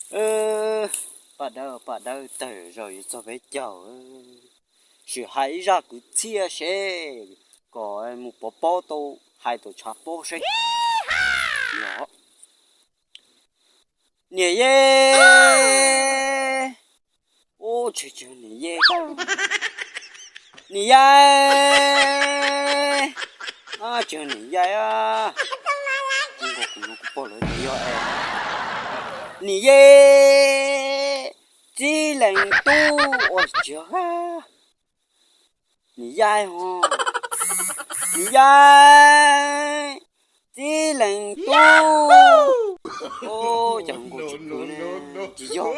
Paj dawb, paj dawb, tawm zaum yuav txog peb caug, sim hais ib zaj kwv txhiaj seb kom mus pov pob tau hais tau tshav pob seb. Niam ye, ub, tsis, tsis niam ye, niam yai, tsis niam yai, kuv pog lawv tias yog niam ye, txib leej tub ua tsis yog, niam yai ho, niam yai, txib leej tub, cas nkaus tsis kwv ne, tsis yog.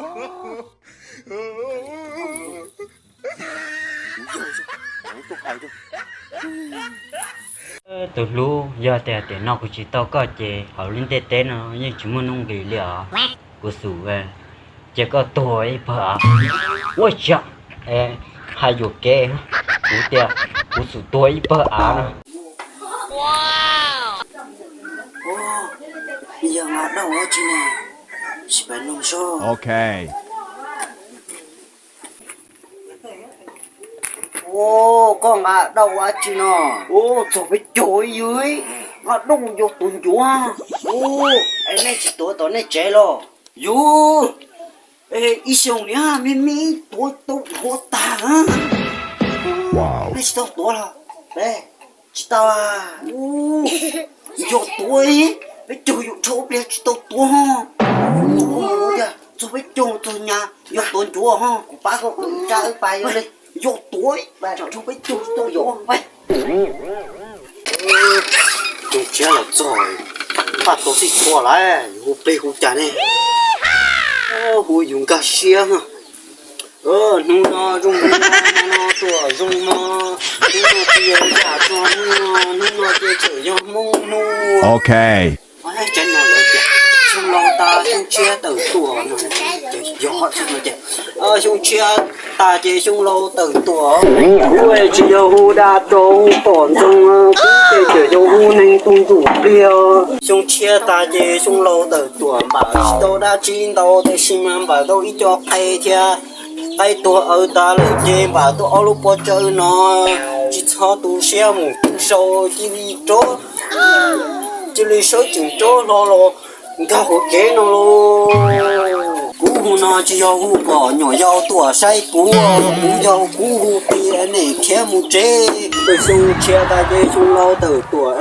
Tus hlub, yog tias tiam no kuv tsis tau koj ces hauv lub ntiaj teb no yeej tsis muaj nuj nqis li os. Kuv xum ces koj tuag ib pawg av. Ua cas hais yuam kev, kuv tias kuv xum tuag ib pawg av no. Yog nqa dab ua tsi ne? Sim pab nug seb. Ua, koj nqa dab ua tsi no? Ua, txog peb caug ib yam, nqa dab ua tuav ncuav. Ua, es nej tsis tuav tom nej tsev los? Yus, ib xyoos li me me tuav tau ncuav tag. Nej tsis tau tuav los? Tsis tau. Yog tuav, peb caug yus dhau pliag tsis tau tuav ho. Txog peb caug txog nyab yog tuav ncuav ho, kuv pab koj wb rab wb pas yog li. Yog tuav, tsam dhau peb caug tsis tau tuav. Xyoo tshiab los txog, paj tau xij txhua lawm, hu plig hu cas ne? Hu yus nkag siab. Hnub no zoo, hnub no tuaj zoo no, hnub no tsis yog yam tso hnub no, hnub no ces tseem yog Hmoob hnub. Tsev no lawv tias xyoo laus tas xyoo tshiab tawm tuaj no, ces yog tsis no ces xyoo tshiab tas ces xyoo laus tawm tuaj. Kuv tsis yog hu dab rau pom ntxoog, kuv ces tseem yog hu neeg tus ntsuj plig. Xyoo tshiab tas ces xyoo laus tawm tuaj, npam tsis tau dab tsi ntau, tiam sis mas npam tau ib co qe thiab. Qaib tuag aws tas lawm ces npam tau ob lub pob tsawb no. Tsis txhob tu siab mus tu sau, cia li rov, cia li sawv tsees rov hlo los nkag hauv tsev no lauj. Kuv hu no tsis yog hu kom nyuam yaus tuaj saib kuv, kuv yog kuv hu tias nej khiav mus tsev. Xyoo tshiab tas ces xyoo laus tawm tuaj,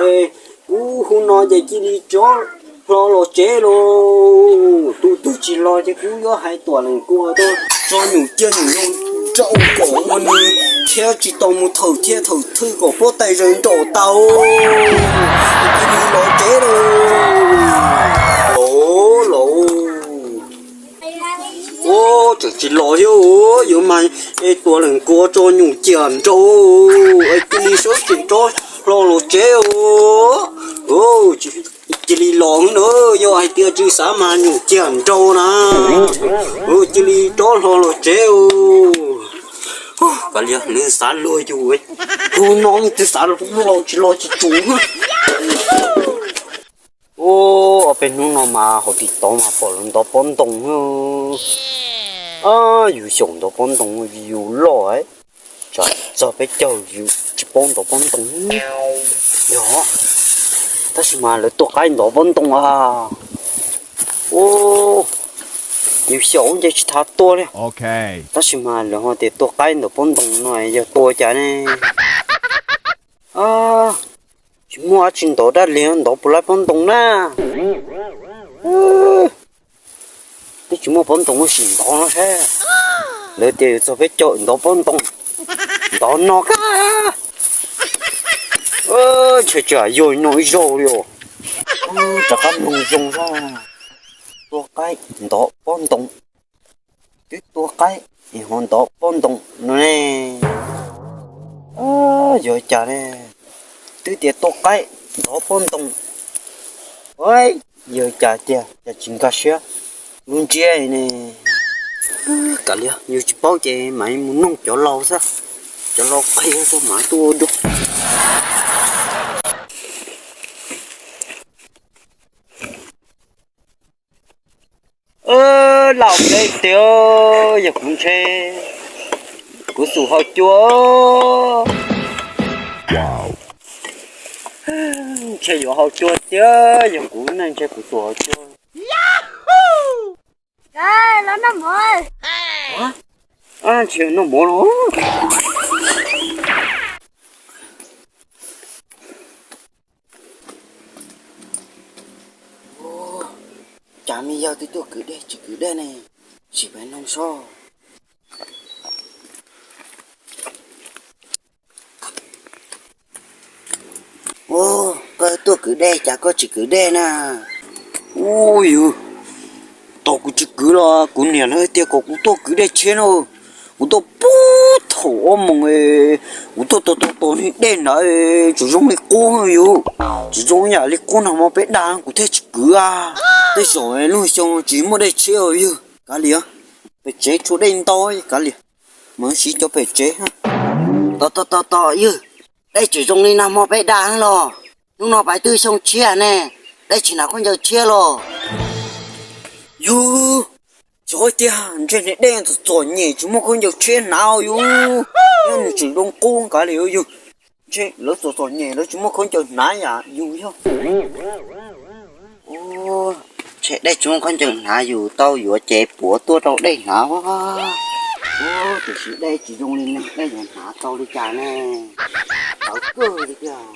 kuv hu no ces cia li rov hlo los tsev lauj. Tus twg tsis los ces kuv yuav hais tuam lees kua tuaj tso nyuam ciaj nyuam nraug kom ua nws thiab tsis tau mus thawm thiab thawm thwj kom puab tais zaws nraum tau. Cia li los tsev lauj. Los, los. Ua, tseem tsis los thiab, yuav mas es tuam lees kua tso nyuam ciaj nraug es cia li sawv tsees rov hlo los tsev. Cia li los na, yog hais tias tsis xav mas nyuam ciaj nraug na. Cia li rov hlo los tsev. Kav liam, nws xav luag yus, hu no twb xav luag tsis los tsis tsum. Ua, ob peb hnub no mas hauv TikTok mas pom lawv ntov pob ntoo. Yus xyaum ntov pob ntoo yus loj, tsam txog peb caug yus tsis paub ntov pob ntoo. Yog, tab sis mas lawv tua qaib ntov pob ntoo a. Ua, yus xyaum nce tsis thav tua li. Tab sis mas lawv ho tias tua qaib ntov pob ntoo no yog tua cas ne? Tsis muaj dab tsi ntov dab li, ntov puas laib pob ntoo na. Twb tsis muaj pob ntoo sim ntov no saib. Lawv tias yuav txog peb caug ntov pob ntoo, ntov no kab. Ntshe tseem yog no ib zaug li os. Rov qab mloog zoo zog. Tua qaib ntov pob ntoo. Twb tua qaib es ho ntov pob ntoo no ne. Yog cas ne? Twb tias tua qaib ntov pob ntoo. Yog cas tiag, cas tsis nkag siab lub ntsiab ne? Kav liam, yus tsis paub ces mam mus noog cov laus xwb, cov laus qhia rau mam tuaj ua dua. Laus npe tiag, yog kuv ntshe kuv xum haus cua. Ntshe yuav haus cua tiag, yog kuv ne ntshe kuv xum haus cua. Los noj mov. Ntshe noj mov los. Cas me yawg twb tuaj kwv dej tsis kwv dej ne, sim pais noog seb. Ua, koj tuaj kwv dej cas koj tsis kwv dej na? Ua yus, tau kuv tsis kwv los kuv niam lawv tias kom kuv tuaj kwv dej tshiab na. Kuv tuaj puag thaum ob moos, kuv tuaj tos tos tos dej ntawd tseem zoo li qub yus, tseem zoo yam li qub nag hmo peb da kuv thiaj tsis kwv a. Tej zaum lub xyoo tsis muaj dej tshiab yus. Kav liam, pem tsev tshuav dej ntau kav liam, mam siv cov pem tsev. Tos tos tos tos yus, dej tseem zoo li nag hmo peb da los? Hnub no pais twb xyoo tshiab ne, dej tsis hnav khaub ncaws tshiab los? Yus, tsis tiag, ntshe niag dej txom txom nyem tsis muaj khaub ncaws tshiab hnav yus. Nyob nws tseem zoo qub kav liam yus, ntshe lawv txom txom nyem lawv tsis muaj khaub ncaws hnav yam yus yog. Ntshe dej tsis muaj khaub ncaws hnav yus tau yuav cev puav tuaj rau dej hnav. Tiam sis dej tsis zoo li ne, dej yuav hnav tau li cas ne? Tawv kawg li tiag.